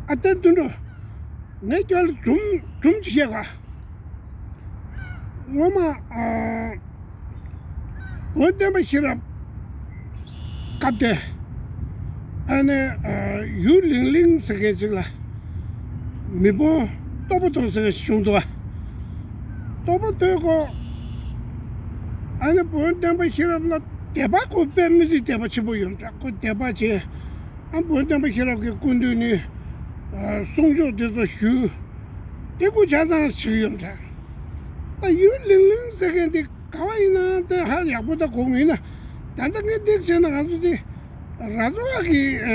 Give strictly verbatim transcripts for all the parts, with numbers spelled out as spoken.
ཨ་ལྟ་དུད་འགྲོ། ངས་ཁྱོད་ལ་སྒྲུང་སྒྲུང་ཅིག་བཤད་ག། ངོ་མ་ཨ་བོན་བསྟན་པ་ཤེས་རབ་སྐབས་དེ། ཨ་ནི་ཨ་ཡུས་ལིང་ལིང་ཟེར་མཁན་ཅིག་ལ་མི་དཔོན་ལྟོ་ཕོ་ཐོ་ཟེར་མཁན་ཞིག་བྱུང་འདུག་ག། ལྟོ་ཕོ་ཐོ་ཁོ་ཨ་ནི་བོན་བསྟན་པ་ཤེས་རབ་ལ་དད་པ་ཁོ་དཔེ་མི་སྲིད་དད་པ་ཆེན་པོ་ཡོད་འདྲ། ཁོ་དད་པ་བྱས། ཨ་བོན་བསྟན་པ་ཤེས་རབ་ཀྱི་སྐུ་མདུན་ནས་ཨ་གསུང་ཆོས་དེ་ཚོ་ཞུས། དེ་ཁོ་ཆ་ཚང་ཞིག་ཡོད་འདྲ། ད་ཡུས་ལིང་ལིང་ཟེར་མཁན་དེ་ག་བ་ཡིན་ན་དེ་ཧ་ཡག་པོ་ད་གོ་མིན་ན། ད་ལྟ་ངས་འདི་བྱས་ན་ང་ཚོ་དེ་ར་ཙོ་བ་གི་ཨ་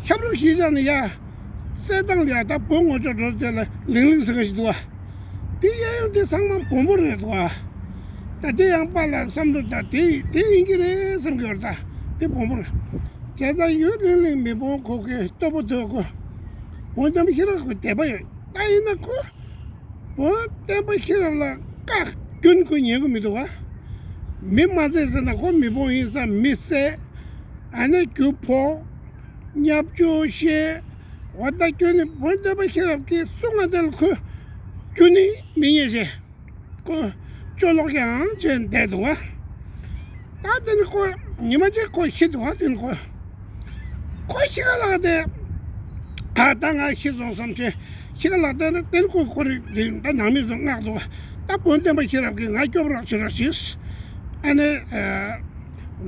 ཁྱབ་རོགས་ཤིག་བྱས་ནས་ཡ་གསལ་སྟངས་ལ་ཡ་ད་བོད་ངོ་ཅོག་འགྲོ་དེ་ལ་ལིང་ལིང་ཟེར་མཁན་ཞིག་འདུག་བ། དེ་གཡས་གཡོན་དེ་ཚང་མ་བོན་པོ་རེད་འདུག་བ། ད་དེ་ཡང་པཱ་ལགས་བསམ་བློ་ད་དེ་དེ་ཡིན་གྱི་རེད་བསམ་གྱི་ཡོད་རེད། ད་དེ་བོན་པོ་རེད། བྱས་ཙང་ཡུས་ལིང་ལིང་མི་དཔོན་ཁོ་གི་ལྟོ་ཕོ་ཐོ་ཁོ་བོན་བསྟན་པ་ཤེས་རབ་ཁོ་དད་པ་ཡོད། ད་ཡིན་ན་ཁོ་བོན་བསྟན་པ་ཤེས་རབ་ལ་བཀའ་བཀྱོན་ཁོ་ཉན་གི་མི་འདུག་བ། མི་མ་ཚད་ཟེར་ན་ཁོ་མི་དཔོན་ཡིན་ཙང་མི་བསད། ཨ་ནི་རྒྱུ་ཕོག་བརྙས་བཅོས་བཤད། འོ་ད་ཁྱོད་ནི་བོད་བསྟན་པ་ཤེས་རབ་ཀྱི་གསུང་ང་དེ་ལ་ཁོས་ཁྱོད་ནི་མི་ཉན་ཞེས་ཁོ་སྐྱོ་ལོག་ཀྱང་བྱས་བསྡད་འདུག་ག། ད་དེ་ནི་ཁོ་ཉི་མ་གཅིག་ཁོ་ཤི་འདུག་ག། དེ་ནི་ཁོ་ཁོ་ཤི་ག་ལགས་དེ་ཨ་ད་ང་ཤི་སོང་བསམ་བྱས་ཤི་ག་ལགས་དེ་ནི་དེ་ནི་ཁོ་ཁོ་རེ་དེ་ད་ནང་མི་ཚོ་མངགས་འདུག་ག། ད་བོད་བསྟན་པ་ཤེས་རབ་ཀྱིས་ང་སྐྱོབ་རོགས་བྱེད་རོགས་ཞེས་ཨ་ནི་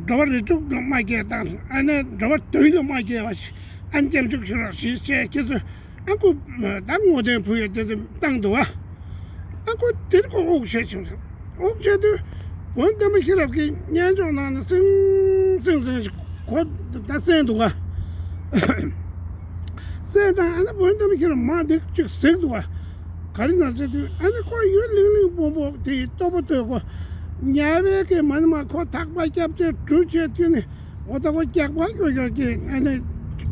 འགྲོ་བ་རིགས་དྲུག་ལ་དམའ་སྐྱེལ་དང་ཨ་ནི་འགྲོ་བ་བདུན་ལ་དམའ་སྐྱེལ་བ་ཞིག་ཨ་ནི་སྐྱབས་འཇུག་ཞུ་རོགས་ཞེས་བྱས་ཁྱེད་ཚོས་ཨ་ཁུ་ད་ངོ་དེ་བུ་ཡོད་དེ་དེ་བཏང་འདུག་བ། ཨ་ཁུ་དེར་ཁོ་དབུགས་ཆད་བྱུང་། དབུགས་ཆད་དུས་བོད་བསྟན་པ་ཤེས་རབ་ཀྱི་སྙན་ཅོག་ནང་ནས་སིང་སིང་སིང་ཞིག་གོ་ད་གསན་འདུག་ག། གསན་དང་ཨ་ནི་བོད་བསྟན་པ་ཤེས་རབ་མ་དེ་གཅིག་གཟིགས་འདུག་ག། ག་རེ་ན་ཟེར་དུས་ཨ་ནི་ཁོ་ཡུས་ལིང་ལིང་སྤོ་སྤོ་དེ་ཡི་ལྟོ་ཕོ་ཐོ་ཁོ་ཉལ་བའི་གི་མ་ནི་མ་ཁོ་ཐག་པ་སྐྱབས་བཅོལ་གྲུ་ཆད་དུས་ནི་འོ་ད་ཁོ་སྐྱག་པ་ཡོད་ཡོད་ཀྱི་ཨ་ནི་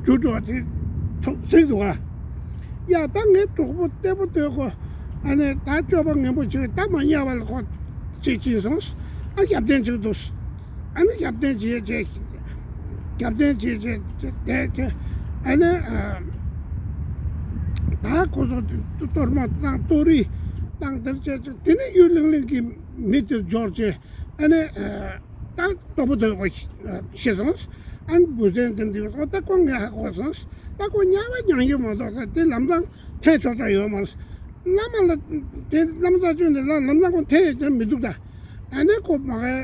རྒྱུ་འགྲོ་དེ་ཐོག་གཟིགས་འདུག་ག། ཡ་ད་ངའི་གྲོགས་པོ་ལྟོ་ཕོ་ཐོ་ཁོ་ཨ་ནི་ད་སྤྱོད་པ་ངན་པོ་བྱེད་ད་མ་ཉལ་བ་ལ་ཁོ་ཅི་བྱས་སོང་། ཨ་ཞབས་བརྟན་བྱེད་འདུག་ཨ་ནི་ཞབས་བརྟན་བྱེད་བྱེད་ཞབས་བརྟན་བྱེད་བྱེད་བྱེད་བྱེད་བྱེད་ཨ་ནི་ཨ་ད་ཁོ་ཚོ་གཏོར་མ་བཏང་གཏོར་རིས་བཏང་དེར་བྱེད་བྱེད་དེ་ནི་ཡུས་ལིང་ལིང་གི་མི་དེ་འབྱོར་བྱེད་ཨ་ནི་ཨ་ད་ལྟོ་ཕོ་ཐོ་ཁོ་ཤི་སོང་། ཨ་ནི་བུ་ཚན་དེ་འདི་ད་ཁོ་ངས་ཧ་གོ་སོང་། ད་ཁོ་ཉལ་བ་ཉལ་རྒྱུ་མ་གཏོགས་ད་དེ་ལམ་སང་འཐེན་ཆོག་ཆོག་ཡོད་མ་རེད། བླ་མ་ལ་དེ་བླ་མ་ས་ཆུང་ནས་ལ་ལམ་སང་ཁོ་འཐེན་ཡོད་དེ་མི་འདུག་ད། ཨ་ནི་ཁོ་མ་གའི་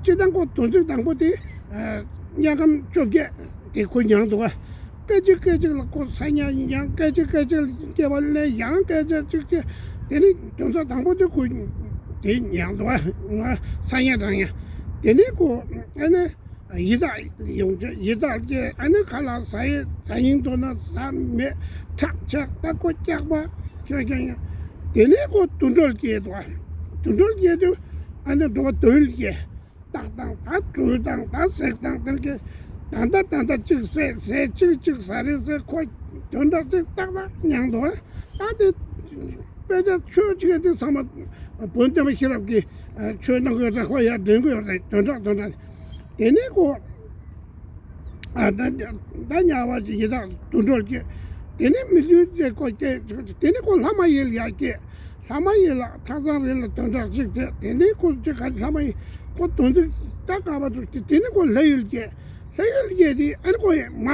སྤྱི་བཏང་ཁོ་དོན་ཚིག་དང་པོ་དེ་དམྱལ་ཁམས་བཅོ་བརྒྱད་དེ་ཁོ་མྱངས་འདུག་ག། སྐད་ཅིག་སྐད་ཅིག་ལ་ཁོ་ས་ཉ་མྱངས། སྐད་ཅིག་སྐད་ཅིག་ལ་སྐྱེ་བ་ལེན། ཡང་སྐད་ཅིག་ཅིག་ཅིག་དེ་ནི་དོན་ཚོགས་དང་པོ་དེ་ཁོ་དེ་མྱངས་འདུག་ག། ང་ས་ཉ་དང་ཉ་དེ་ནི་ཁོ་ཨ་ནི། ཡི་དྭགས་ཡོང་བྱས་ཡི་དྭགས་སྐྱེས། ཨ་ནི་ཁ་ལག་ཟ་ཡི་ཟ་ཡིན་མདོར་ན་ཟ་མེད་ཁྲག་ཆགས་ད་ཁོ་སྐྱག་པ་ཁྱོད་ཀྱང་ཡང་། དེ་ནས་ཁོ་དུད་འགྲོ་ལ་སྐྱེས་འདུག་དུད་འགྲོ་ལ་སྐྱེས་དུས་ཨ་ནི་འགྲོ་བ་དུད་ལ་སྐྱེས། སྟག་དང་ད་སྦྲུལ་དང་ད་གཟིག་དང་དེ་ལ་སྐྱེས། ད་ལྟ་ད་ལྟ་གཅིག་བསད་བསད་གཅིག་གཅིག་ཟ་རེས་ཟེར་ཁོ་དོན་དག་ཅིག་ཏག་ཏག་མྱངས་འདུག་ད་དེ་དཔེ་ཆ་ཆོས་ཅིག་དེ་ཚང་མ་བོན་བསྟན་པ་ཤེས་རབ་ཀྱི་ཆོས་གནང་གི་ཡོད་རེད། ཁོ་ཡར་འདྲེན་གི་ཡོད་རེད། དོན་དག་དོན་དག་དེ་ནས་ཁོ་ཨ་ད་ད་ཉལ་བ་ཅིག་ཡི་དྭགས་དུད་འགྲོ་ལ་སྐྱེས། དེ་ནས་མི་ལུས་དེ་ཁོ་སྐྱེས། དེ་ནས་ཁོ་ལྷ་མ་ཡིན་ལ་ཡར་སྐྱེས། ལྷ་མ་ཡིན་ལ་ཐག་ཚང་རེད་ལ་དོན་དག་ཅིག་དེ་དེ་ནས་ཁོ་ཅིག་ག་ལྷ་མ་ཡིན་ཁོ་དོན་ཚིག་ད་ག་པ་ཚོ་དེ་དེ་ནས་ཁོ་ལྷ་ཡུལ་སྐྱེས། ལྷ་ཡུལ་སྐྱེས་དེ་ཨ་ནི་ཁོ་ཡི་མ་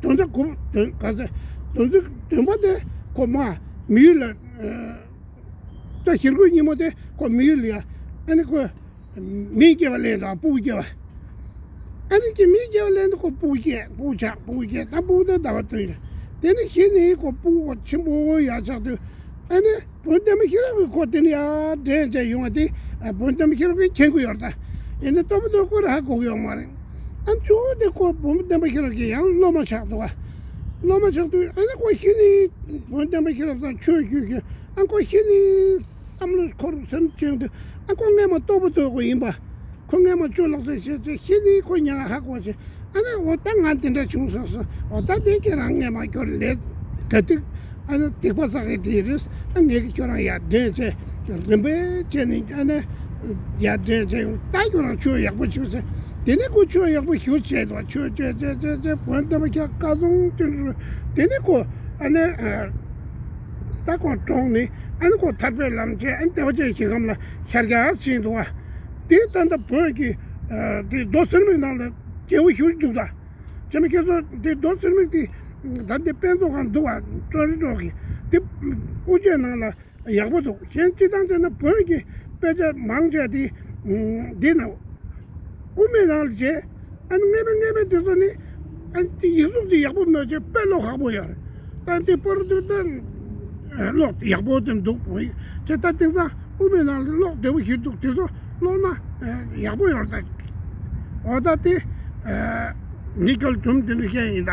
དོན་དག་གོ་དོན་ག་ཚོད་དོན་ཚིག་དོན་པ་དེ་ཁོ་མ་མི་ཡུལ་ལ་ད་ཞེ་དགུའི་ཉིན་མོ་དེ་ཁོ་མི་ཡུལ་ལ་ཡ་ཨ་ནི་ཁོ། མི་སྐྱེ་བ་ལེན་དང་སྤུ་གུ་སྐྱེ་བ། ཨ་ནི་ཀྱི་མི་སྐྱེ་བ་ལེན་དུ་ཁོ་སྤུ་གུ་སྐྱེ་སྤུ་གུ་ཆགས་སྤུ་གུ་སྐྱེ་ད་སྤུ་གུ་དེ་ཟླ་བ་བདུན་རེད། དེ་ནི་གཞི་ནི་ཁོ་སྤུ་གུ་ཆེན་པོ་ཡར་ཆགས་དུས་ཨ་ནི་བོད་བསྟན་པ་ཤེས་རབ་ཀྱི་ཁོ་དེ་ནི་ཡར་འདྲེན་བྱས་ཡོང་བ་དེ་བོད་བསྟན་པ་ཤེས་རབ་ཀྱིས་མཁྱེན་གྱི་ཡོད་རེད། ད་ཡིན་ནའི་ལྟོ་ཕོ་ཐོ་ཁོ་ར་ཧ་གོ་གི་ཡོད་མ་རེད། ཨ་གཙོ་བོ་དེ་ཁོ་བོད་བསྟན་པ་ཤེས་རབ་ཀྱི་ཡང་སློབ་མ་ཆགས་འདུག་བ། སློབ་མ་ཆགས་དུས་ཨ་ནི་ཁོ་གཞི་ནི་བོད་བསྟན་པ་ཤེས་རབ་དང་ཆོས་བརྒྱུད་ཀྱི་ཨ་ཁོ་གཞི་ནི། བསམ་བློ་འཁོར་སེམས་ཅན་དུ་ཨ་ཁོ་སྔས་མ་ལྟོ་ཕོ་ཐོ་ཁོ་ཡིན་པ། ཁོ་སྔས་མ་ཅོ་ལགས་སེ་བྱས་ཚེ་ཤི་ནི་ཁོ་ཉག་ཧ་གོ་ཆེ། ཨ་ནི་འོ་ད་ང་དེ་འདྲ་བྱུང་སོང་སོང་། འོ་ད་དེ་ཁྱེད་རང་སྔས་མ་ཁྱོད་ལས་ག་ཏིག་ཨ་ནི་སྡིག་པ་བསགས་ཡི་དེ་རེད། ཨ་ངས་ཀྱི་ཁྱོད་རང་ཡར་འདྲེན་བྱས་རིམ་པས་བྱས་ནས་ཨ་ནི་ཡར་འདྲེན་བྱས་ཡོང་ད་ཁྱོད་རང་ཆོས་ཡག་པོ་བྱུང་ཟེར། དེ་ནས་ཁོ་ཆོས་ཡག་པོ་ཞུ་བྱས་འདུག་ཆོས་བྱས་བྱས་བྱས་བྱས་བོན་བསྟན་པ་ཁྱག་བཀའ་བཟང་ཅན་རུ། དེ་ནས་ཁོ་ཨ་ནི་ད་ཁོ་གྲོངས་ནས་ཨ་ནི་ཁོ་ཐར་པའི་ལམ་བྱས་ཨ་ནི་བདེ་བ་ཅན་ཞིང་ཁམས་ལ་ཤར་རྒྱག་ཕྱིན་འདུག་བ། དེ་ད་ལྟ་བོན་གྱི་དེ་མདོ་གསེར་མིག་ནང་ལ་རྒྱལ་པོ་ཞུ་འདུག་ད་བྱས་མི་ཁྱེད་ཚོ་དེ་མདོ་གསེར་མིག་དེ་ད་འདི་དཔེ་མཛོད་ཁང་འདུག་བ། ཀྲོན་རི་ཀྲོ་གི་དེ་དབུ་ཆོས་ནང་ལ། ཡག་པོ་འདུག་གཞན་སྤྱི་བཏང་བྱས་ན་བོད་ཀྱི་དཔེ་ཆ་མང་ཆེ་དེ་འདི་ན་དབུ་མའི་ནང་ལ་བྱས། ཨ་ནི་སྔས་མ་སྔས་མ་དེ་ཚོ་ནི་ཨ་ནི་དེ་ཡིག་གཟུགས་དེ་ཡག་པོ་མེད་ཅེས་དཔེ་ཀློག་ཁག་པོ་ཡོད་རེད། ད་དེ་པོ་རུ་དེ་ད་ཀློག་ཡག་པོ་དེ་འདུག་བོད་ཡིག་ཅེས་ད་དེང་སང་དབུ་མའི་ནང་ལ་ཀློག་བདེ་པོ་ཞིག་འདུག་དེ་ཚོ་ཀློག་ན་ཡག་པོ་ཡོད་རེད། ད་འོ་ད་དེ་ངས་སྐལ་སྒྲུང་དེ་འདྲ་བཤད་ཡིན་ད།